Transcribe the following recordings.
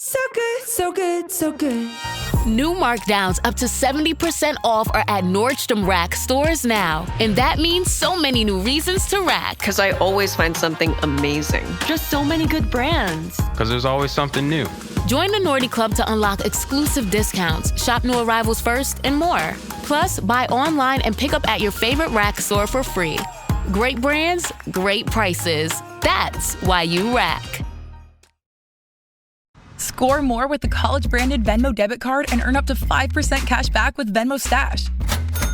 So good, so good, so good. New markdowns up to 70% off are at Nordstrom Rack stores now. And that means so many new reasons to rack. Because I always find something amazing. Just so many good brands. Because there's always something new. Join the Nordy Club to unlock exclusive discounts, shop new arrivals first, and more. Plus, buy online and pick up at your favorite rack store for free. Great brands, great prices. That's why you rack. Score more with the college branded Venmo debit card and earn up to 5% cash back with Venmo Stash.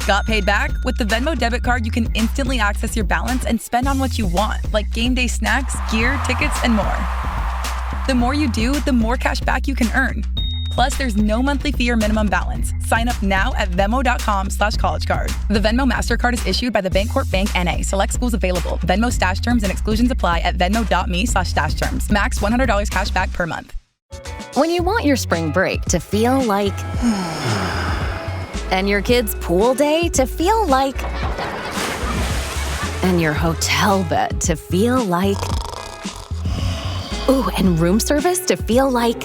Got paid back? With the Venmo debit card, you can instantly access your balance and spend on what you want, like game day snacks, gear, tickets, and more. The more you do, the more cash back you can earn. Plus, there's no monthly fee or minimum balance. Sign up now at Venmo.com slash college card. The Venmo MasterCard is issued by the Bancorp Bank NA. Select schools available. Venmo stash terms and exclusions apply at Venmo.me slash stash terms. Max $100 cash back per month. When you want your spring break to feel like and your kids' pool day to feel like and your hotel bed to feel like ooh, and room service to feel like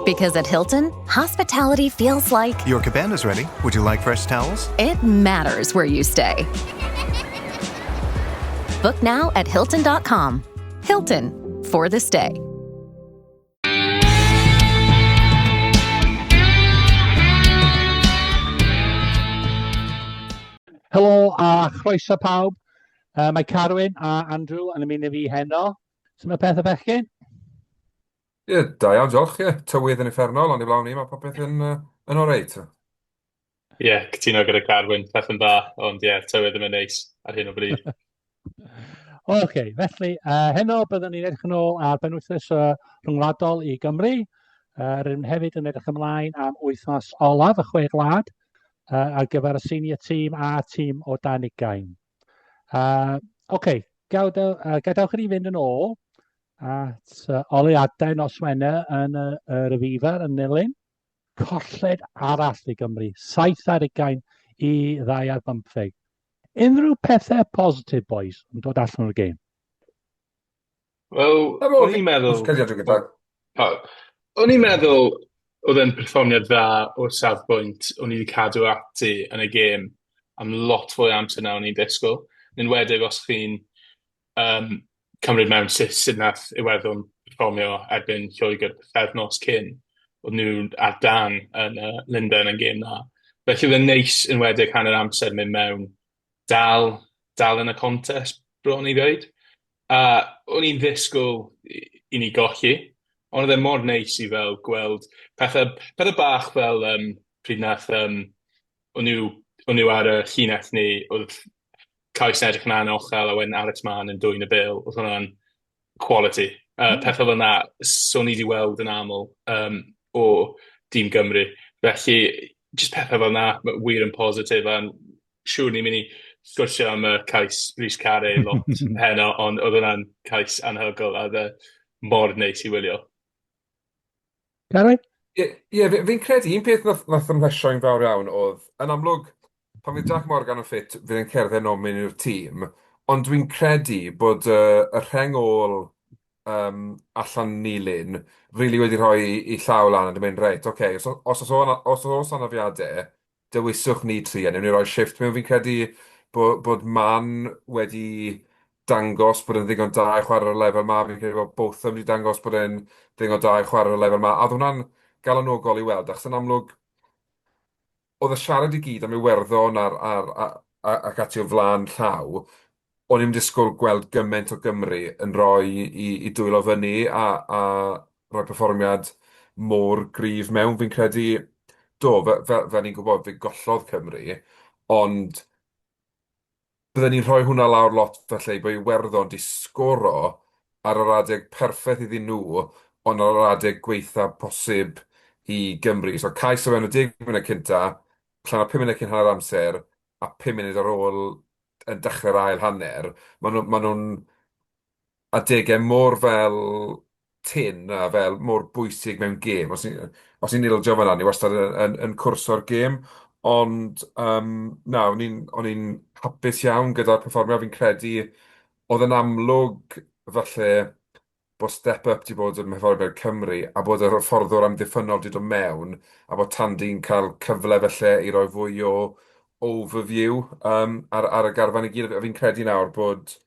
because at Hilton, hospitality feels like Your cabana's ready. Would you like fresh towels? It matters where you stay. Book now at Hilton.com. Hilton for the stay. Helo a chroeso pawb. Uh, mae Carwyn a Andrew yn ymuno fi heno. Sut mae pethau bechgyn? Ie, yeah, da iawn, diolch. Ie, yeah. Tywydd yn uffernol, ond i blawn ni, mae popeth yn, uh, yn oreit. Ie, yeah, cytuno gyda Carwyn, pethau'n dda, ond ie, yeah, tywydd ddim yn neis ar hyn o bryd. Oce, okay, felly, uh, heno byddwn ni'n edrych yn ôl ar benwythnos uh, rhyngwladol i Gymru. Uh, rydym hefyd yn edrych ymlaen am wythnos olaf y chwe gwlad uh, ar gyfer y senior team a tîm o dan ugain. Uh, Oce, okay, gadewch i ni fynd yn ôl at uh, oleuadau nos Wener yn y, yr Aviva yn Nulyn. Colled arall i Gymru, 7 ar 20 i 2 ar 15. Unrhyw pethau positif, boys, yn dod allan o'r gêm? Wel, o'n i'n meddwl... O'n i'n meddwl oedd e'n perfformiad dda o'r safbwynt o'n i wedi cadw ati yn y gêm am lot fwy o amser na o'n i'n disgwyl. Yn enwedig os chi'n um, cymryd mewn sut, sut nath Iwerddon perfformio erbyn Lloegr pythefnos cyn, oedd nhw ar dan yn uh, Lundain yn gêm na. Felly oedd e'n neis enwedig hanner amser mynd mewn dal, dal yn y contest bron i ddweud. A o'n i'n ddisgwyl i, i ni golli, ond oedd e mor neis i fel gweld pethau, pethau bach fel um, pryd nath um, o'n nhw, o'n nhw ar y llinell ni, oedd cais yn edrych yn anochel a wedyn Alex Mann yn dwyn y bêl, oedd hwnna'n quality. Uh, mm. Pethau fel yna, so ni wedi weld yn aml um, o dîm Gymru. Felly, jyst pethau fel yna, wir yn positif, a'n siŵr ni'n mynd i sgwrsio am y cais Rhys Carre lot heno, ond oedd hwnna'n cais anhygoel a oedd e mor neis i wylio. Gary? Ie, ie, fi- fi'n credu un peth nath, nath ymhlesio i'n fawr iawn oedd, yn amlwg, pan fydd Jac Morgan yn ffit, fydd e'n cerdded nôl mewn i'r tîm, ond dwi'n credu bod y, y rheng ôl um, allan Nilyn rili wedi rhoi i llaw lan a 'di mynd, reit, ocê, os, os, os, os oes anafiadau, dewiswch ni tri a newn ni roi shifft mewn. Fi'n credu bod, bod Man wedi dangos bod e'n ddigon da i chwarae ar y lefel 'ma. Fi'n credu bod Botham wedi dangos bod e'n ddigon da i chwarae ar y lefel 'ma. A oedd hwnna'n galonogol i weld, achos yn amlwg oedd y siarad i gyd am Iwerddon a'r, a'r, a, a, ac ati o flaen llaw, o'n i'm disgwyl gweld gymaint o Gymru yn rhoi i, i dwylo fyny a, a rhoi perfformiad mor gryf mewn. Fi'n credu, do, fe, fe, fel ni'n gwybod, fe gollodd Cymru, ond bydden ni'n rhoi hwnna lawr lot falle i bod Iwerddon 'di sgoro ar yr adeg perffaith iddyn nhw, ond ar yr adeg gweitha posib i Gymru. So cais o fewn y 10 munud cynta, allan o 5 munud cyn hanner amser, a 5 munud ar ôl yn dechrau'r ail hanner. Maen nhw, maen nhw'n adegau mor fel tynn a fel mor bwysig mewn gêm. Os ni'n os ni'n ildio fan'na, ni wastad yn yn yn cwrso'r gêm. Ond yym na, o'n i'n o'n i'n hapus iawn gyda'r perfformiad. Fi'n credu oedd yn amlwg falle bod step up 'di bod ym mherfformiad Cymru a bod yr hyfforddwr amddiffynnol 'di dod mewn a bod Tandy'n cael cyfle falle i roi fwy o overview yym ar ar y garfan i gyd. A fi'n credu nawr bod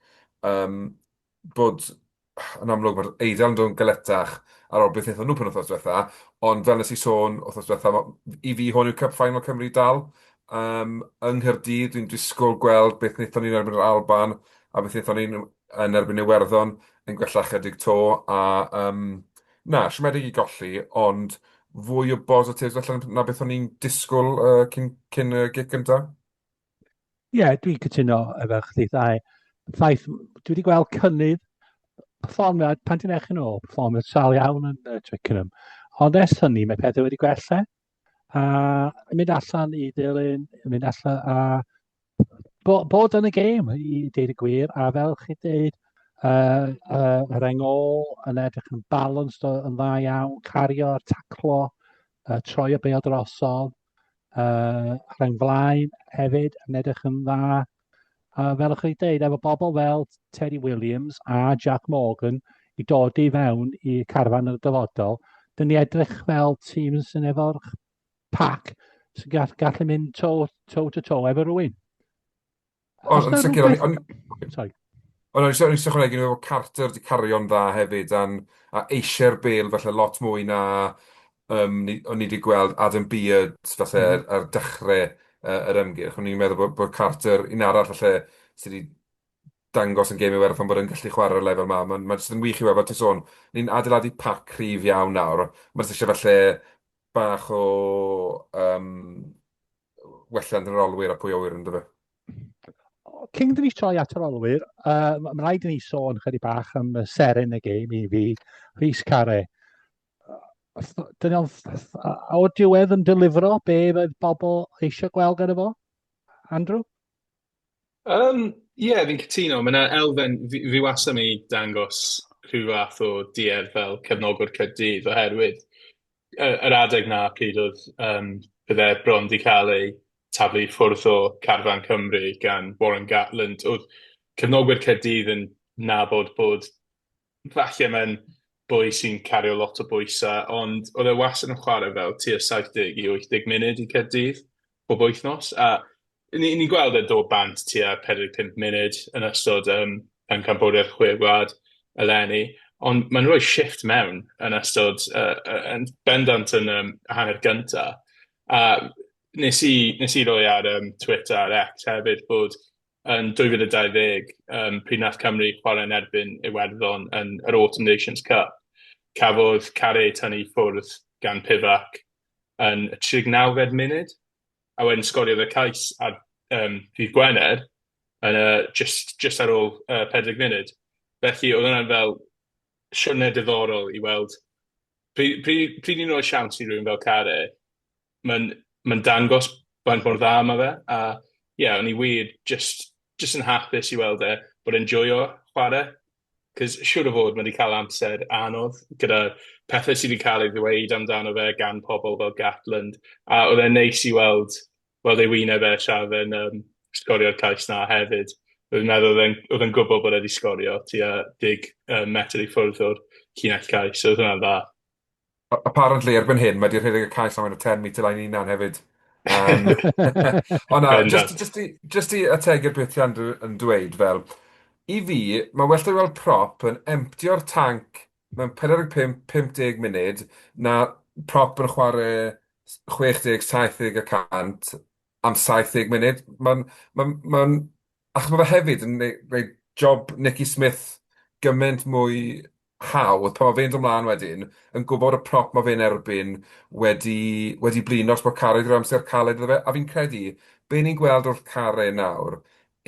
yym bod yn amlwg mae'r Eidal yn dod yn galetach ar ôl beth wnaethon nhw penwythnos diwetha, ond fel wnes i sôn wythnos diwetha, ma- i fi hwn yw Cup Final Cymru dal. Yym, yng Nghaerdydd, dwi'n disgwyl gweld beth wnaethon ni yn erbyn yr Alban a beth wnaethon ni yn erbyn Iwerddon yn gwella chydig 'to, a yym, na, siomedig i golli, ond fwy o bositives falle na beth o'n i'n disgwyl yy cyn cyn y gic gynta. Ie, yeah, dwi'n cytuno efo chdi ddau. Ffaith, dwi wedi gweld cynnydd perfformiad, pan ti'n edrych yn ôl, perfformiad sal iawn yn Twickenham. Ond ers hynny, mae pethau wedi gwella. A mynd allan i ddilyn, mynd allan a bo, bod yn y gêm, i deud y gwir, a fel chi'n deud, yr engol yn edrych yn balanced yn dda iawn, cario, taclo, troi y bêl drosodd, rheng flaen hefyd yn edrych yn dda. A fel ych chi'n deud, efo bobl fel Teddy Williams a Jack Morgan i dod i fewn i carfan yn y dyfodol, dyn ni edrych fel tîm sy'n efo'r pac sy'n gall, gallu mynd toe, toe to toe efo rhywun. Ond yn sicr, o'n i... Sorry. Ond o'n i eisiau ychwanegu bod Carter wedi cario'n dda hefyd a'n, a eisiau'r bêl falle lot mwy na um, ni, o'n i wedi gweld Adam Beard falle ar, ar dechrau yr ymgyrch. O'n i'n meddwl bod, bod Carter, un arall falle sydd wedi dangos yn gêm Iwerddon bod e'n gallu chwarae ar y lefel 'ma. Mae'n ma jyst yn wych i weld, fel ti'n sôn, ni'n adeiladu pac cryf iawn nawr. Mae jyst eisiau falle bach o um, welliant yn yr olwyr a pwy a ŵyr yndyfe. Cyn i ni troi at yr olwyr, mae'n rhaid i ni sôn chydig bach am y seren y gêm i fi, Rhys Carre. Dyna o'r diwedd yn delifro be fydd bobl eisiau gweld gyda fo? Andrew? Um, yeah, fi'n cytuno. Mae yna elfen, fi, fi wastad yn ei dangos rhyw fath o duedd fel cefnogwr Caerdydd oherwydd yr adeg 'na pryd oedd yym bydde bron 'di cael ei taflu i ffwrdd o carfan Cymru gan Warren Gatland, oedd cefnogwyr Caerdydd yn nabod bod falle mae'n boi sy'n cario lot o bwysau, ond oedd e wastad yn chwarae fel tua 70 i 80 munud i Caerdydd bob wythnos, a ni'n ni gweld e dod bant tua 45 munud yn ystod yym Pencampwriaeth Chwe Gwlad eleni, ond mae'n rhoi shifft mewn yn ystod yy yy yn bendant yn yym hanner gynta, a nes i nes i roi ar yym Twitter ar X hefyd bod yn 2020 yym pryd wnaeth Cymru chwarae yn erbyn Iwerddon yn yr Autumn Nations Cup, cafodd Carré ei tynnu i ffwrdd gan Pivac yn y 39fed munud, a wedyn sgoriodd e cais ar yym dydd Gwener yn y jyst jyst ar ôl yy 40 munud. Felly oedd hwnna'n fel siwrne diddorol i weld pryd pryd pryd ni'n rhoi siawns i rywun fel Carré, mae'n mae'n dangos faint mor dda ma' fe, a ie, o'n i wir jyst jyst yn hapus i weld e, bod e'n joio chwarae, 'cos siŵr o fod ma' 'di cael amser anodd gyda pethe sy 'di cael ei ddweud amdano fe gan pobl fel Gatland, a oedd e'n neis i weld weld ei wyneb e tra oedd e'n yym sgorio'r cais 'na hefyd. Dwi'n meddwl oedd e'n oedd e'n gwybod bod e 'di sgorio tua deg yy metr i ffwrdd o'r llinell cais, so oedd hwnna'n dda. Apparently, erbyn hyn, mae 'di rhedeg y cais am y 10 metre line ei hunan hefyd. Um, ond na, just, just, i, just i ategu'r beth ti Andrew yn dweud, fel, i fi, mae well da weld prop yn emptio'r tanc mewn 45-50 munud na prop yn chwarae 60, 70 y cant am 70 munud. Mae'n, mae'n, mae'n, achos mae fe hefyd yn gwneud job Nicky Smith gymaint mwy hawdd pan mae fe'n dod mlaen wedyn, yn gwybod y prop mae fe'n erbyn wedi, wedi blino, os bod Carre 'di rhoi amser caled iddo fe. A fi'n credu, be ni'n gweld wrth Carre nawr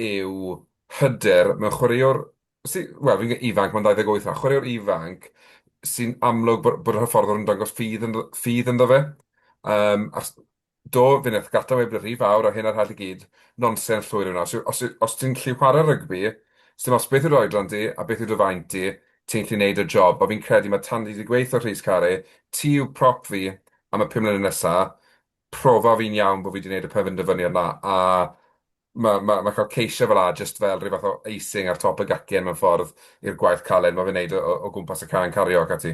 yw hyder mewn chwaraewr sy, wel, fi'n ifanc, mae'n 28 nawr, chwaraewr ifanc sy'n amlwg bod, bod yr hyfforddwr yn dangos ffydd ynddo, ffydd ynddo fe. Um, achos Do, fe wnaeth gadael ei rhy fawr a hyn a'r llall i gyd. Nonsens llwyr yw hwnna. Os os os ti'n gallu chwarae rygbi, sdim ots beth yw dy oedran di a beth yw dy faint di, ti'n gallu neud y job. A fi'n credu mae Tandy 'di gweud wrtho Rhys Carre, ti yw prop fi am y pum mlynedd nesa, profa fi'n iawn bod fi 'di neud y penderfyniad 'na. A Mae ma' ma' cael ceisiau fel 'a jyst fel rhyw fath o icing ar top y gacen mewn ffordd i'r gwaith caled ma' fe'n wneud o gwmpas y cae yn cario ac ati.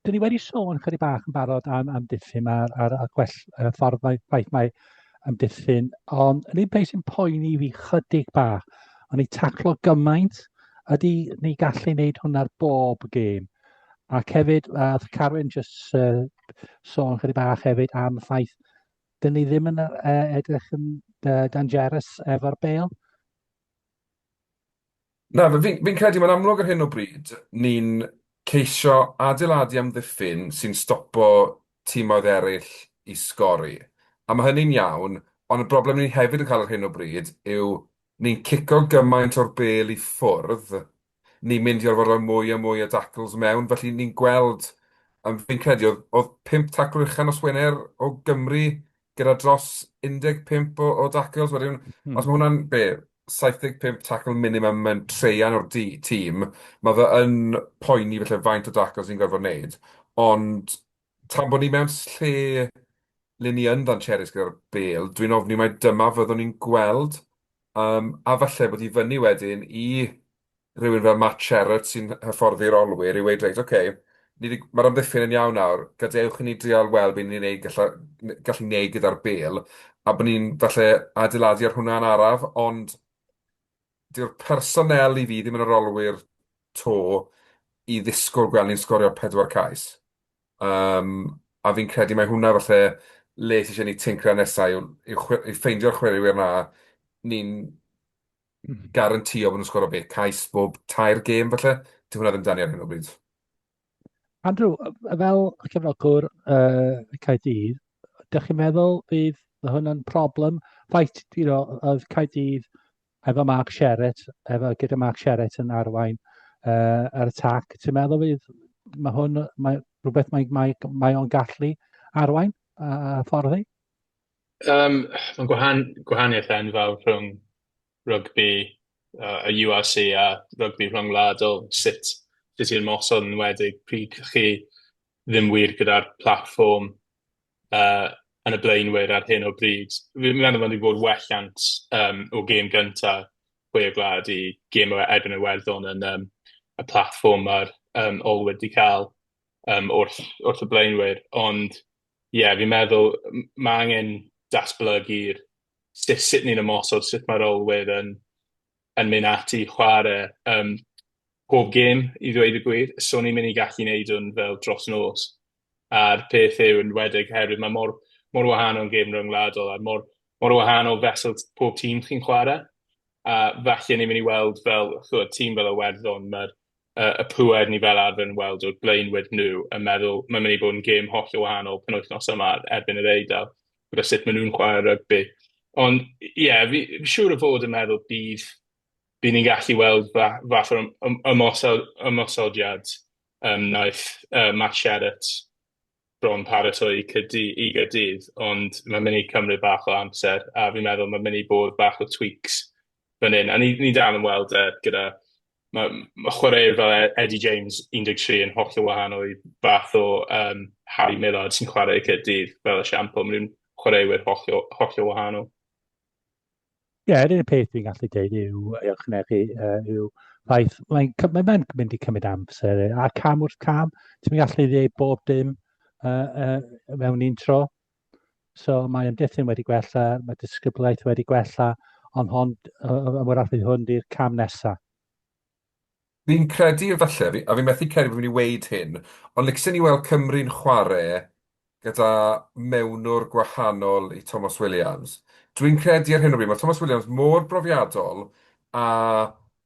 Dyn ni wedi sôn chydig bach yn barod am amddiffyn a'r, ar, ar gwell y ffordd mae, ffaith mae amddiffyn, ond yr unig peth sy'n poeni fi chydig bach, o'n i taclo gymaint, ydy ni gallu wneud hwnna ar bob gêm. Ac hefyd, uh, Carwyn just uh, sôn chydig bach hefyd am y ffaith, dyn ni ddim yn uh, edrych yn uh, dangerous efo'r bel. Na, fi'n fi credu mae'n amlwg ar hyn o bryd, ni'n ceisio adeiladu amddiffyn sy'n stopo timoedd eraill i sgori. A mae hynny'n iawn, ond y broblem ni hefyd yn cael ar hyn o bryd yw ni'n cico gymaint o'r bêl i ffwrdd, ni'n mynd i orfod rhoi mwy a mwy o dacls mewn, felly ni'n gweld, fi'n credu oedd, oedd 5 tacl ucha nos Wener o Gymru gyda dros 15 o dacls, wedyn os mae hwnna'n, be, 75 tackle minimum mewn traean o'r tîm, mae fe yn poeni falle faint o dacls ni'n gorfod wneud, ond tan bod ni mewn lle le ni yn ddancherus gyda'r bêl, dwi'n ofni mai dyma fyddwn ni'n gweld, yym, a falle bod i fyny wedyn i rhywun fel Matt Sherratt sy'n hyfforddi'r olwyr i weud reit, ocê, ni 'di... ma'r amddiffyn yn iawn nawr, gadewch i ni drial weld be ni'n neud galla- gallu neud gyda'r bêl, a bod ni'n falle adeiladu ar hwnna'n araf, ond dyw'r personnel i fi ddim yn yr olwyr 'to i ddisgwyl gweld ni'n sgorio 4 cais. Yym, a fi'n credu mai hwnna falle le sy isie ni tincran nesa yw yw ffeindio'r chwaraewyr 'na ni'n garantïo bod nhw'n sgoro be, cais bob tair gêm falle? Dyw hwnna ddim 'da ni ar hyn o bryd. Andrew, fel cefnogwr uh, Caerdydd, ydych chi'n meddwl bydd hwn yn problem? Ffaith, you know, oedd Caerdydd efo Mark Sherratt, efo, gyda Mark Sherratt yn arwain uh, yr atac, ti'n meddwl fydd mae hwn, mae rhywbeth mae, mae, mae o'n gallu arwain a uh, ffordd i? Um, mae'n gwahan, gwahaniaeth enfawr rhwng rygbi y URC a rygbi rhyngwladol, sut sut i'r ymosod yn enwedig pryd chi ddim wir gyda'r platfform uh, yn y blaenwyr ar hyn o bryd. Fi'n meddwl mae wedi bod welliant um, o gêm gyntaf Chwe Gwlad i gêm o erbyn Iwerddon yn um, y platfform mae'r um, olwyr wedi cael um, wrth, wrth y blaenwyr, ond ie, yeah, fi'n meddwl mae angen datblygu'r sut, sut ni'n ymosod, sut mae'r olwyr yn, yn mynd ati i chwarae um, pob gêm, i ddweud y gwir. So ni'n mynd i gallu wneud hwn fel dros nos. A'r peth yw, yn wedig herwydd mae mor, mor wahanol yn gêm ryngwladol a mor, mor wahanol fesul pob tîm chi'n chwarae. A falle ni'n mynd i weld fel, ch'wod, tîm fel Iwerddon, mae'r yy y pŵer ni fel arfer yn weld o'r blaenwyr nhw yn meddwl mae'n mynd i bod yn gêm hollol wahanol penwythnos yma erbyn yr Eidal, gyda sut maen nhw'n chwarae rygbi. Ond ie, fi fi siŵr o fod yn meddwl bydd bydd ni'n gallu weld fath o ymosodiad yym wnaeth yy Matt Sherratt bron paratoi i Caerdydd, i Gaerdydd, ond mae'n mynd i cymryd bach o amser, a fi'n meddwl mae'n mynd i bod bach o tweaks fan hyn. A ni, ni dal yn weld e gyda... Mae, ma chwaraewyr fel e, Eddie James 13 yn hollol wahanol i fath o um, Harry Millard sy'n chwarae i Caerdydd fel esiampl. Maen nhw'n chwaraewyr hollol, hollol wahanol. Ie, yr unig peth fi'n gallu deud yw, i ychwanegu, uh, yw ffaith, mae'n mae, mae mynd i cymryd amser, a cam wrth cam, ti'n gallu ddeud bob dim uh, uh, mewn un tro. So mae ymddiffyn wedi gwella, mae disgyblaeth wedi gwella, ond hon, uh, wrach fydd hwn di'r cam nesaf. Fi'n credu falle, a fi methu credu bod fi'n mynd i weud hyn, ond licsen i weld Cymru'n chwarae gyda mewnwr gwahanol i Tomos Williams. Dwi'n credu ar hyn o bryd, mae Tomos Williams mor brofiadol a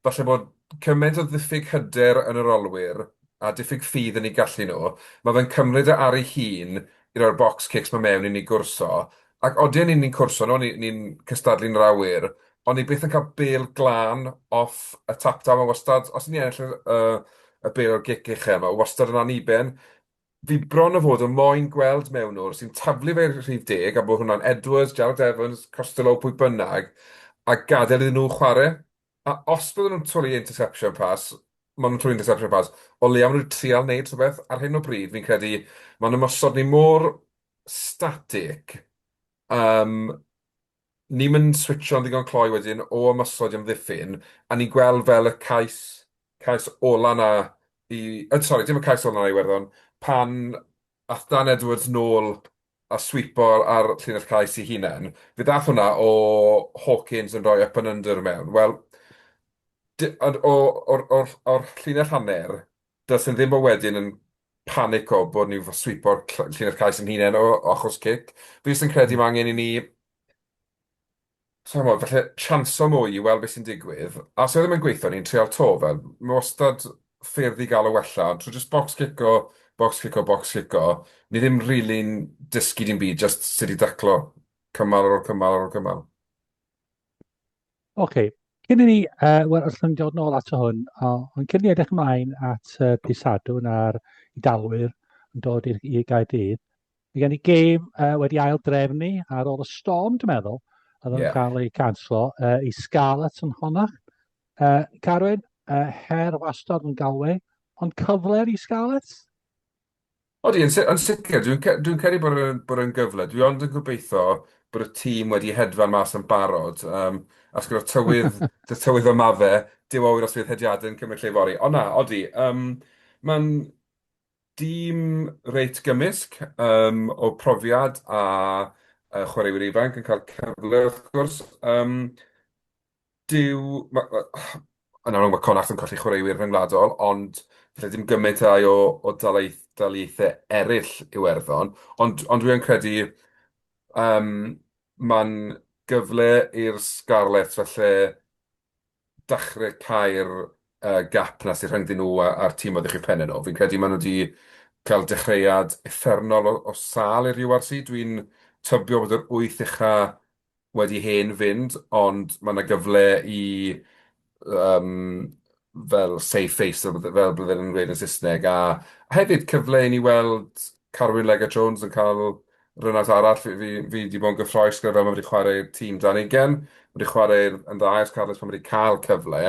falle bod cymaint o ddiffyg hyder yn yr olwyr a diffyg ffydd yn eu gallu nhw, mae fe'n cymryd e ar ei hun i roi'r box kicks 'ma mewn i ni gwrso, ac odien ni'n cwrso nhw, ni'n cystadlu'n yr awyr, ond ni byth yn cael bêl glân off y tap down, mae wastad, os 'y ni'n ennill y y bêl o'r gic uchel, mae wastad yn anniben. Fi bron a fod yn moyn gweld mewnwr sy'n taflu fe i'r rhif deg, a bod hwnna'n Edwards, Jarrod Evans, Costelow, pwy bynnag, a gadael iddyn nhw chwarae. A os bydden nhw'n twlu interception pass, maen nhw'n twlu interception pass, o leia maen nhw'n trial wneud rhywbeth. Ar hyn o bryd, fi'n credu, mae'n ymosod ni mor static, um, Ni'm yn switsio'n ddigon cloi wedyn o ymosod i amddiffyn, a ni'n gweld fel y cais cais ola 'na i... yy sori, dim y cais ola 'na i Iwerddon, pan aeth Dan Edwards nôl a sweepo ar llinell cais ei hunan, fe ddaeth hwnna o Hawkins yn rhoi up and under mewn. Wel, ond o, o'r, o'r, o'r llinell hanner, dylsen ddim bod wedyn yn panico bod ni'n sweepo'r llinell cais yn hunain o achos cic. Fi jyst yn credu mae angen i ni, sa i'n gwybod, falle chanso mwy i weld beth sy'n digwydd. A os yw e ddim yn gweithio, ni'n treial 'to, fel, mae wastad ffyrdd i gael o wella, ond trwy jyst bocs cico, bocs cico, bocs cico, ni ddim rili'n dysgu dim byd, jyst sut i daclo cymal ar ôl cymal ar ôl cymal. Oce, cyn i ni, uh, wel, allwn ni dod nôl ato hwn, ond cyn i ni edrych ymlaen at uh, dydd Sadwrn a'r Eidalwyr yn dod i'r i Gaerdydd, mae gen i gêm uh, wedi ail drefnu ar ôl y storm, dwi'n meddwl, oedd yn yeah. cael ei canslo, uh, i Scarlets yn honach. Uh, Carwyn, uh, her wastad yn Galway, ond cyfle i Scarlets? Odi, yn si- yn sicr. Dwi'n ce- dwi'n credu bod e'n bod e'n gyfle. Dwi ond yn gobeithio bod y tîm wedi hedfan mas yn barod. Yym, achos gyda'r tywydd, 'da'r tywydd fel ma' fe, Duw a ŵyr os fydd hediadau yn cymryd lle fory. Ond na, odi, yym, mae'n dîm reit gymysg yym o profiad a yy chwaraewyr ifanc yn cael cyfle wrth gwrs. Yym. Dyw... ma' ma' yn amlwg mae Connacht yn colli chwaraewyr rhyngwladol, ond falle dim gymaint â o o dalaith daleithiau eraill Iwerddon. Ond ond dwi yn credu yym mae'n gyfle i'r Scarlets falle dechrau cau'r yy gap 'na sydd rhyngddyn nhw a a'r tîm oedd uwch eu pennau nhw. Fi'n credu maen nhw 'di cael dechreuad uffernol o o sâl i'r URC. Dwi'n tybio bod yr wyth ucha wedi hen fynd, ond mae 'na gyfle i yym fel save face fel fel bydden nhw'n gweud yn Saesneg, a hefyd cyfle i ni weld Carwyn Leggett-Jones yn cael run-out arall. Fi fi fi 'di bod yn gyffrous gyda fel mae wedi chwarae i'r tîm dan ugain, wedi chwarae yn dda i'r Scarlets pan wedi cael cyfle,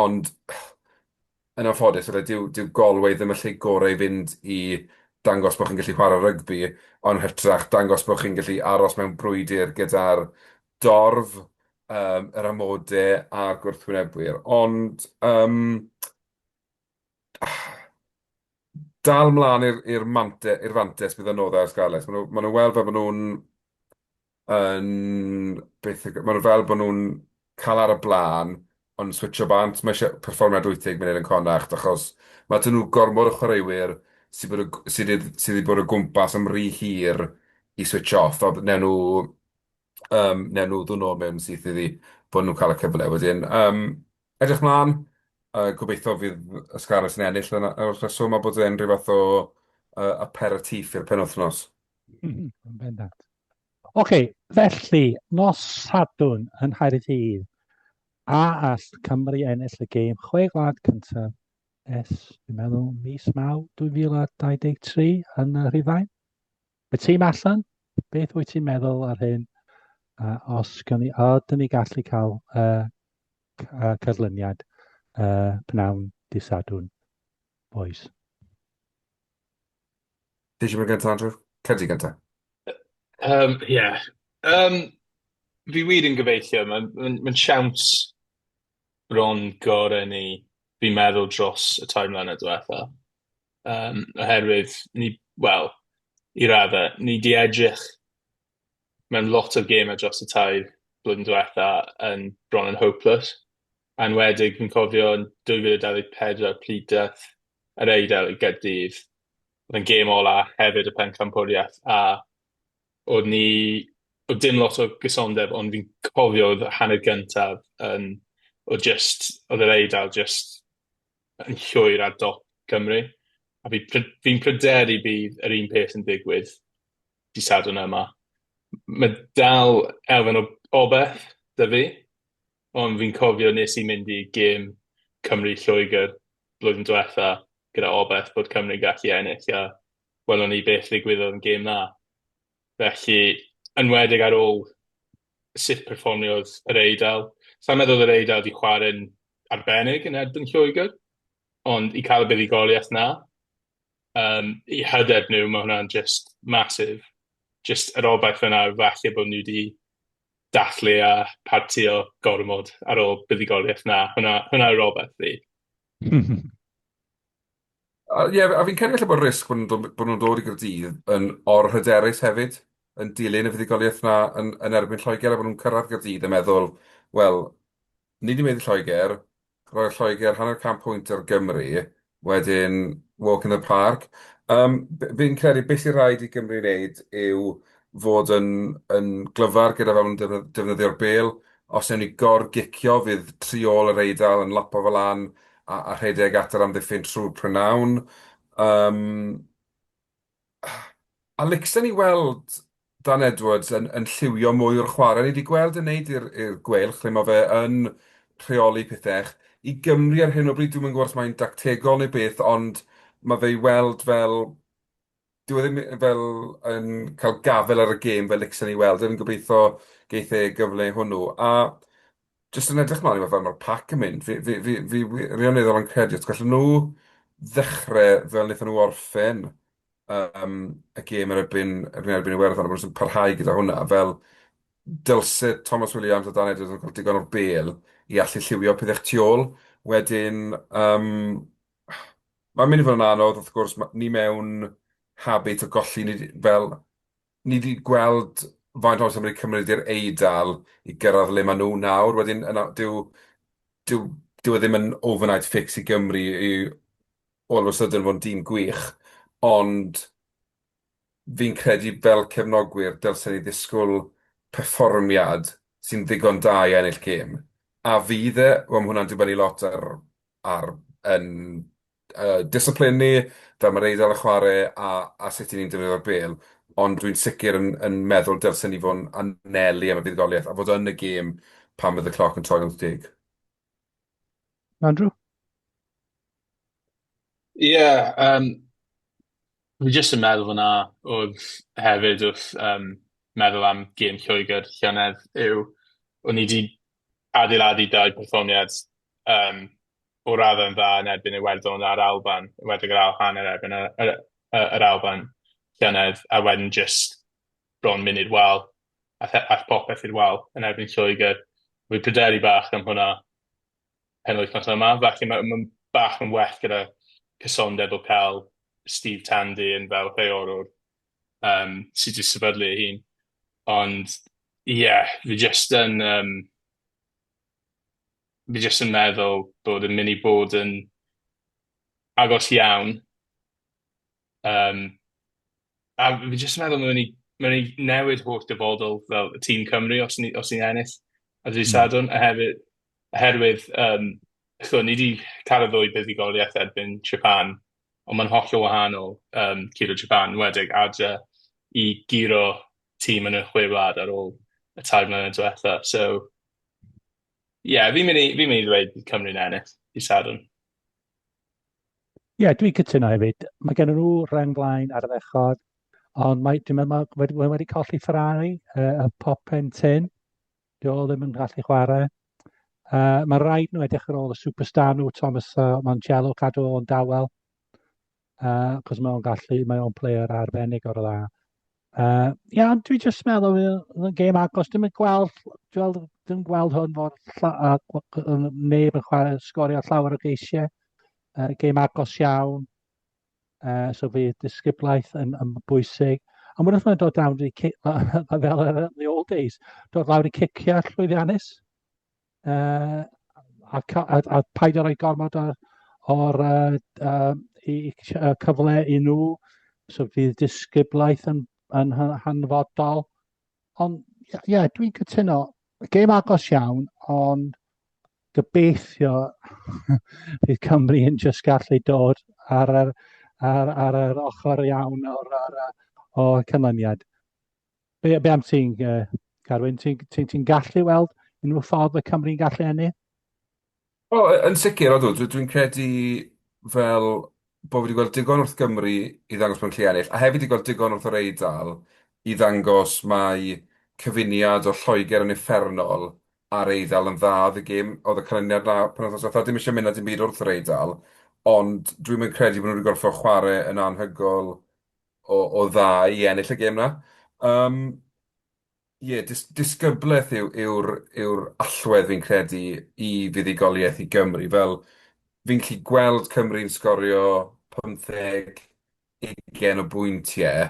ond yn anffodus, falle dyw dyw Galway ddim y lle gorau i fynd i dangos bod chi'n gallu chwarae rygbi, ond hytrach dangos bod chi'n gallu aros mewn brwydr gyda'r dorf, yym, yr amodau a'r gwrthwynebwyr. Ond yym, dal mlaen i'r i'r mante- i'r fantes bydd yn anoddach i'r Scarlets. Maen nhw maen nhw weld fel bod nhw'n yn beth yw... Maen nhw fel bod nhw'n cael ar y blaen, ond switsio bant. Mae isie perfformiad 80 munud yn Connacht, achos ma' 'da nhw gormod o chwaraewyr sydd bod o g- sydd 'di sydd 'di bod o gwmpas am rhy hir i switch off. A wnawn nhw yym wnawn nhw ddod nôl mewn syth iddi bod nhw'n cael y cyfle wedyn. Yym, edrych mlaen, yy gobeithio fydd y Scarlets yn ennill yn wrth reswm a bod e'n rhyw fath o yy aperitif i'r penwythnos. Yn bendant. Oce, felly, nos Sadwrn yn Nghaerdydd, a all Cymru ennill y gêm chwe gwlad cyntaf ers, dwi'n meddwl, mis Maw 2023 yn y Rhufain? Y tîm allan, beth wyt ti'n meddwl ar hyn? A os gawn ni, a ydyn ni gallu cael uh, canlyniad uh, pnawn dydd Sadwrn, boys? Ti eisiau mynd gyntaf, Andrew? Cer di gyntaf. Um, yeah. Um, fi wir yn gobeithio. Mae'n ma, ma siawns bron gorau ni, fi'n meddwl, dros y tair mlynedd diwetha. Um, oherwydd ni, wel, i raddau, ni di edrych mewn lot o gemau dros y tair blwyddyn diwetha yn bron yn hopeless. A enwedig, fi'n cofio yn 2024 pryd daeth yr Eidal i Gaerdydd, oedd yn gêm ola hefyd y pencampwriaeth, a oedd ni, oedd dim lot o gysondeb, ond fi'n cofio oedd hanner gyntaf yn, oedd just, oedd yr Eidal just yn llwyr ar dop Cymru. A fi fi'n pryderu bydd yr un peth yn digwydd dydd Sadwrn yma. Mae dal elfen o obaith 'da fi, ond fi'n cofio nes i mynd i gêm Cymru-Lloegr blwyddyn diwetha gyda obaith bod Cymru'n gallu ennill, a welon ni beth ddigwyddodd yn gêm 'na. Felly, enwedig ar ôl sut perfformiodd yr Eidal. Sa i'n meddwl yr Eidal 'di chwarae'n arbennig yn erbyn Lloegr, ond i cael y buddugoliaeth 'na, yym, i hyder nhw, ma' hwnna'n just massive. Just yr obaith yna falle bod nhw 'di... dathlu a partïo gormod ar ôl buddugoliaeth 'na. Hwnna hwnna yw'r obaith fi. Ie, a fi'n credu falle bod risg bod nhw'n dod, bod nhw'n dod i Gaerdydd yn or-hyderus hefyd, yn dilyn y fuddugoliaeth 'na yn yn erbyn Lloegr, a bod nhw'n cyrraedd Gaerdydd yn meddwl, wel, ni 'di maeddu Lloegr, roedd Lloegr hanner can pwynt ar Gymru, wedyn walk in the park. Yym, fi'n credu beth sy'n rhaid i Gymru wneud yw fod yn yn glyfar gyda fel maen nhw'n defnyddio'r bêl. Os wnawn ni gor-gicio, fydd tu ôl yr Eidal yn lapo fe lan a a rhedeg at yr amddiffyn trwy'r prynhawn. Yym, a licsen i weld Dan Edwards yn yn lliwio mwy o'r chwarae. Ni 'di gweld e'n wneud i'r i'r Gweilch, lle mae fe yn rheoli pethau. I Gymru ar hyn o bryd, dwi'm yn gwybod os mae'n dactegol neu beth, ond mae fe i weld fel... Dyw e ddim fel yn cael gafael ar y gêm fel licsen i weld. Fi'n gobeithio geith e gyfle hwnnw. A jyst yn edrych mlaen i weld fel mae'r pac yn mynd, fi fi fi fi wirioneddol yn credu os gallen nhw ddechrau fel wnaethon nhw orffen yym y gêm yn erbyn yn erbyn Iwerddon, a bod nhw'n parhau gyda hwnna, fel dylse Tomos Williams a Dan Edwards yn cael digon o'r bêl i allu lliwio pethau tu ôl. Wedyn, yym, mae'n mynd i fod yn anodd, wrth gwrs, ma' ni mewn habit o golli, ni 'di fel ni 'di gweld faint o amser mae 'di cymryd i'r Eidal i gyrraedd le maen nhw nawr. Wedyn yna, dyw dyw dyw e ddim yn overnight fix i Gymru i all of a sudden fod yn dîm gwych, ond fi'n credu fel cefnogwyr dylsen ni ddisgwyl perfformiad sy'n ddigon da i ennill gêm. A fydd e? Wel, ma' hwnna'n dibynnu lot ar ar yn yy discipline ni, fel mae'r Eidal yn chwarae a a sut 'y ni'n defnyddio'r bêl, ond dwi'n sicr yn yn meddwl dylsen ni fod yn anelu am y fuddugoliaeth a fod yn y gêm pan fydd y cloc yn troi'n 80. Andrew? Ie, yeah, um, fi jyst yn meddwl fyna oedd hefyd wrth um, meddwl am gêm Lloegr llynedd yw o'n i wedi adeiladu dau perfformiad um, o raddau'n dda yn erbyn Iwerddon a'r Alban, enwedig yr ail hanner erbyn y, yr, yr Alban llynedd, a wedyn jyst bron mynd i'r wal, ath, ath popeth i'r wal yn erbyn Lloegr. Fi'n pryderu bach am hwnna penwythnos yma, felly mae'n ma bach yn well gyda cysondeb o cael Steve Tandy yn fel rheolwr um, sydd wedi sefydlu ei hun. Ond ie, yeah, fi jyst yn... Um, fi jyst yn meddwl bod yn mynd i bod yn agos iawn. Um, a fi jyst yn meddwl mae'n mynd i, mae'n mynd i newid holl dyfodol fel y tîm Cymru os ni, os ni'n ennill ar ddydd Sadwrn. A hefyd, oherwydd, um, ch'mo', ni 'di cael y ddwy buddugoliaeth erbyn Japan, ond mae'n hollol wahanol um, curo Japan, enwedig adre i guro tîm yn y chwe wlad ar ôl y 3 mlynedd diwetha. So, ie, yeah, fi'n mynd i, fi'n mynd i ddweud bydd Cymru'n ennill i Sadwrn. Ie, yeah, dwi'n cytuno hefyd. Mae gen nhw rheng flaen ar y ddechrau, ond mae, dwi'n meddwl mae wedi, wedi colli Ferrari, uh, y pop pen tyn. Dio ddim yn gallu chwarae. Uh, mae rhaid nhw edrych ar ôl y superstar nhw, Thomas uh, Montiello, cadw o'n dawel. Uh, cos mae o'n gallu, mae o'n player arbennig o'r dda. Uh, ia, ond dwi jyst meddwl fydd yn gêm agos. Dwi'n gweld, dwi'n dwi'n gweld hwn fod lla, uh, neb yn chwarae sgorio llawer o geisiau. Uh, gêm agos iawn. Uh, so fydd disgyblaeth yn, yn bwysig. Ond wrth mae'n dod down i, fel yn the old days, dod lawr i ciciau llwyddiannus. Uh, a, a, a paid â rhoi gormod o'r, or, uh, uh, i, uh, cyfle i nhw. So fydd disgyblaeth yn, yn hanfodol. Ond ie, yeah, dwi'n cytuno. Gêm agos iawn, ond gobeithio fydd Cymru yn jyst gallu dod ar yr, ar, ar yr ochr iawn o'r, ar, o'r canlyniad. Be, be am ti'n, uh, Carwyn? Ti'n ti, ti gallu weld unrhyw ffordd y Cymru'n gallu ennill? O, yn sicr, odw. Dwi'n dwi credu fel bod fi wedi gweld digon wrth Gymru i ddangos bod nhw'n gallu ennill, a hefyd wedi gweld digon wrth yr Eidal i ddangos mai cyfuniad o Lloegr yn uffernol a'r Eidal yn dda oedd y gêm, oedd y canlyniad 'na penwythnos diwetha'. Dim isie mynd â dim byd wrth yr Eidal, ond dwi'm yn credu bod nhw wedi gorfod chwarae yn anhygoel o o dda i ennill y gêm 'na. Yym. Ie, dis disgyblaeth yw, yw'r yw'r allwedd fi'n credu i fuddugoliaeth i Gymru. Fel fi'n gallu gweld Cymru'n sgorio 15, 20 o bwyntiau,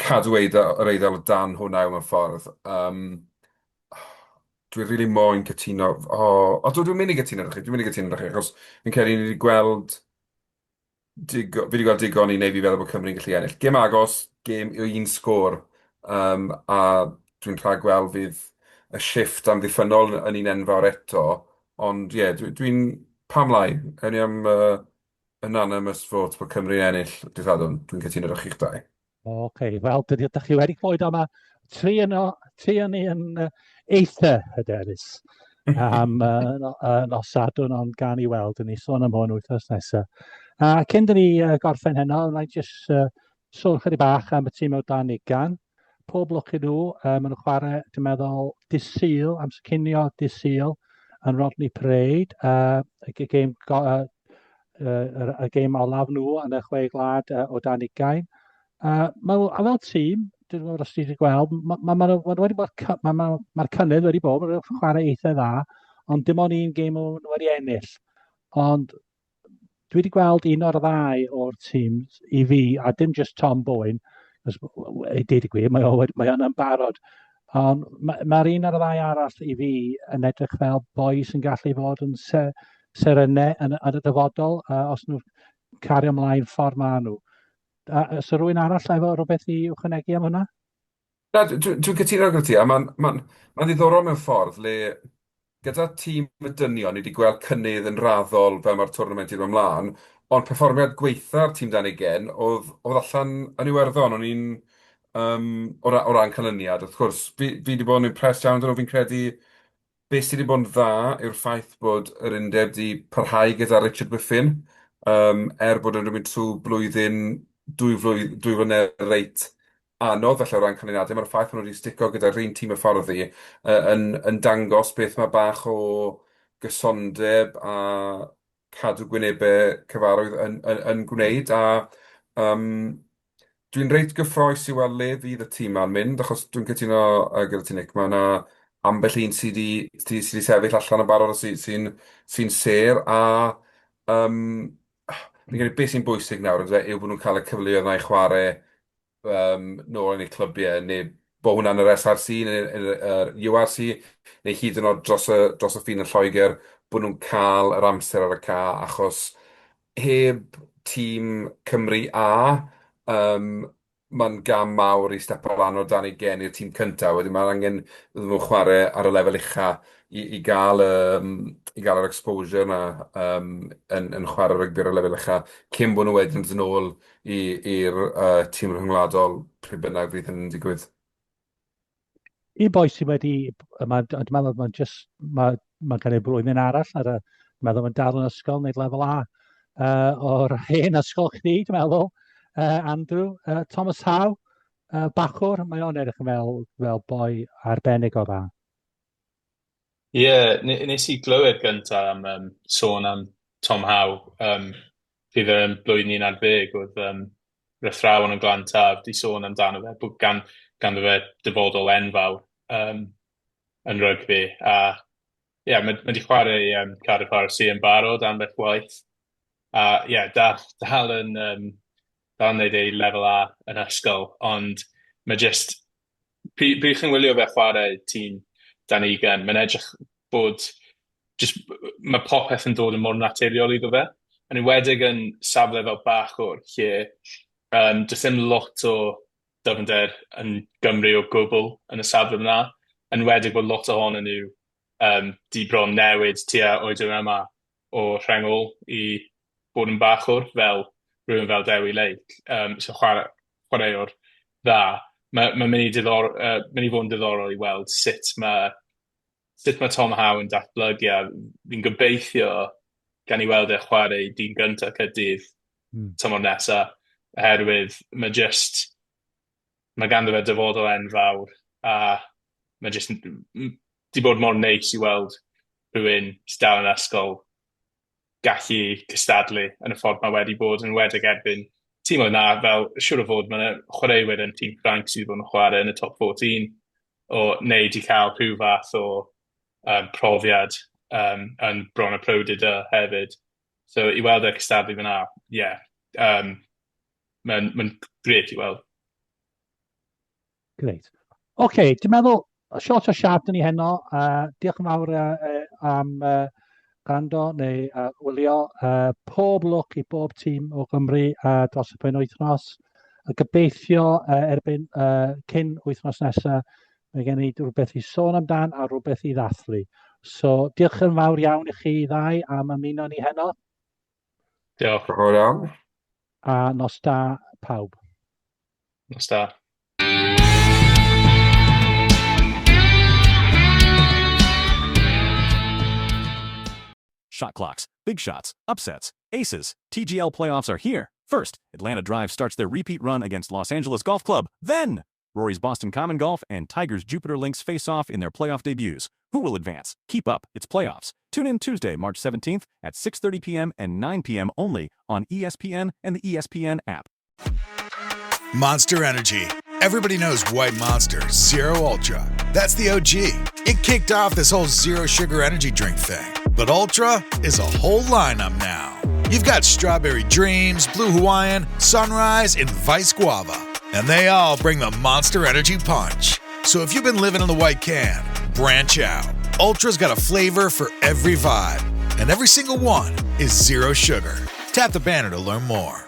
cadw Eidal, yr Eidal o dan hwnna mewn ffordd. Um, dwi rili moyn cytuno. O, o dwi dwi'n mynd i gytuno 'da chi, dwi'n mynd i gytuno 'da chi, achos fi'n credu ni wedi gweld digo- fi 'di gweld digon i wneud fi feddwl bod Cymru'n gallu ennill. Gêm agos, gêm un sgôr, yym, a dwi'n rhagweld fydd y shifft amddiffynnol yn un enfawr eto, ond ie, dwi dwi'n... pam lai? Ewn ni am yy unanimous vote bod Cymru'n ennill dydd Sadwrn. Dwi'n cytuno 'da chi'ch dau. Oce, wel, dydy, ydych chi wedi clywed am y tri yno, tri yn ni yn eitha hyderus am no, nos Sadwrn, ond gan i weld, yn ni sôn am hwn wythnos nesaf. A cyn dyn ni gorffen heno, wna i jyst sôn chydig bach am y tîm o dan ugain. Pob lwc i nhw, maen nhw'n chwarae, dwi'n meddwl, dydd Sul, amser cinio dydd Sul, yn Rodney Parade, y gêm y, y gêm olaf nhw yn y chwe gwlad o dan ugain. Ma, a fel tîm, dwi'n gwybod os ti wedi gweld, mae ma, ma, ma wedi bod, mae'r ma, ma cynnydd wedi bod, maen nhw'n chwarae eitha dda, ond dim ond un gêm nhw wedi ennill. Ond dwi wedi gweld un o'r ddau o'r tîm i fi, a dim just Tom Bowen, cos i dweud y gwir, mae o mae o'n barod. Ond mae'r ma un o'r ddau arall i fi yn edrych fel boi sy'n gallu fod yn se, serynau yn, yn y dyfodol, os nhw'n cario ymlaen ffordd maen nhw. A, so rhywun arall efo rhywbeth i ychwanegu am hwnna? Na, dwi'n dwi cytuno gyda ti, a mae'n ma ma ddiddorol mewn ffordd le gyda tîm y dynion, ni wedi gweld cynnydd yn raddol fel mae'r twrnament i ddod ymlaen, ond perfformiad gweitha'r tîm dan ugain oedd, oedd allan yn Iwerddon, o'n i'n, um, o, ra, o ran canlyniad, wrth gwrs, fi, fi wedi bod yn impressed iawn 'da nhw, fi'n credu Be sy 'di bod yn dda yw'r ffaith bod yr undeb 'di parhau gyda Richard Whiffin, yym, er bod e'n mynd trwy blwyddyn, dwy flwydd, dwy flynedd reit anodd falle o ran canlyniadau, mae'r ffaith bod nhw wedi stico gyda'r un tîm hyfforddi yy yn yn dangos beth mae bach o gysondeb a cadw gwynebau cyfarwydd yn yn yn gwneud a yym dwi'n reit gyffroes i weld le fydd y tîm 'ma'n mynd achos dwi'n cytuno yy gyda ti Nick, ma' 'na ambell un sy 'di sy sy 'di sefyll allan yn barod a sy sy'n sy'n sêr a yym fi'n credu beth sy'n bwysig nawr yndyfe yw bod nhw'n cael y cyfleoedd 'na i chwarae yym nôl yn eu clybiau, neu bod hwnna'n yr SRC neu'r yr URC, neu hyd yn oed dros y dros y ffin yn Lloegr, bod nhw'n cael yr amser ar y cae, achos heb tîm Cymru A, yym mae'n gam mawr i stepo lan o dan ugain i'r tîm cyntaf, wedyn mae angen iddyn nhw chwarae ar y lefel ucha i i gael yym i gael yr exposure 'na yym yn yn chwarae rygbi ar y lefel ucha cyn bod nhw wedyn yn dod nôl i'r yy tîm rhyngwladol, pryd bynnag fydd hynny'n digwydd. Un boi sydd wedi, mae, dwi'n meddwl mae'n just, mae, mae'n cael ei blwyddyn arall ar y, dwi'n meddwl mae'n dal yn ysgol, wneud lefel A uh, o'r hen ysgol chdi, dwi'n meddwl, uh, Andrew, uh, Thomas Howe, uh, bachwr, mae o'n edrych yn fel, fel boi arbennig o dda. Ie, yeah, nes i glywed gyntaf am um, sôn am Tom Howe, um, pryd oedd yn blwyddyn 11, oedd um, yr athrawon yn Glan Taf 'di sôn amdano fe, bod gan, ganddo fe dyfodol enfawr um, yn rygbi. A ie, yeah, mae, mae 'di chwarae i um, Cardiff RFC yn barod ambell waith. A ie, yeah, dal, dal yn, um, dal yn neud ei lefel A yn ysgol, ond mae just Pryd pryd chi'n wylio fe chwarae tîm dan ugain, mae'n edrych bod jyst ma' popeth yn dod yn mor naturiol iddo fe. Yn enwedig yn safle fel bachwr, lle yym does dim lot o dyfnder yn Gymru o gwbl yn y safle yna. Yn enwedig bod lot ohonyn nhw yym 'di bron newid tua oedran yma o rheng ôl i bod yn bachwr, fel rhywun fel Dewi Lake, yym sy'n chwarae chwaraewr dda. Ma' ma'n mynd i diddor- yy mynd i fod yn diddorol i weld sut ma' sut ma' Tom Howe yn datblygu, a fi'n gobeithio gawn ni weld e chwarae i dîm gyntaf Caerdydd tymor nesa, oherwydd ma' jyst ma' ganddo fe dyfodol enfawr, a ma' jyst yn 'di bod mor neis i weld rhywun sy dal yn ysgol gallu cystadlu yn y ffordd mae wedi bod, yn enwedig erbyn Tîm oedd na, fel, siŵr o fod, mae yna chwaraewyr yn tîm Ffrainc sydd wedi bod yn chwarae yn y top 14, o, neu wedi cael rhyw fath o profiad yn bron y Pro D2 hefyd. So i weld e cystadlu fyna, ie, yeah, mae'n grêt i weld. Grêt. Oce, okay, dwi'n meddwl, short o sharp dyn ni heno. Diolch yn fawr am gwrando neu wylio. Pob lwc i bob tîm o Gymru dros y penwythnos. A gobeithio erbyn cyn wythnos nesaf, mae gen i rhywbeth i sôn amdan a rhywbeth i ddathlu. So, diolch yn fawr iawn i chi ddau am ymuno ni heno. Diolch. Diolch yn fawr iawn. A nos da pawb. Nos da. Shot clocks, big shots, upsets, aces, TGL playoffs are here. First, Atlanta Drive starts their repeat run against Los Angeles Golf Club. Then, Rory's Boston Common Golf and Tiger's Jupiter Links face off in their playoff debuts. Who will advance? Keep up, it's playoffs. Tune in Tuesday, March 17th at 6:30 p.m. and 9 p.m. only on ESPN and the ESPN app. Monster Energy. Everybody knows White Monster Zero Ultra. That's the OG. It kicked off this whole zero sugar energy drink thing. But Ultra is a whole lineup now. You've got Strawberry Dreams, Blue Hawaiian, Sunrise, and Vice Guava. And they all bring the Monster Energy punch. So if you've been living in the white can, branch out. Ultra's got a flavor for every vibe, and every single one is zero sugar. Tap the banner to learn more.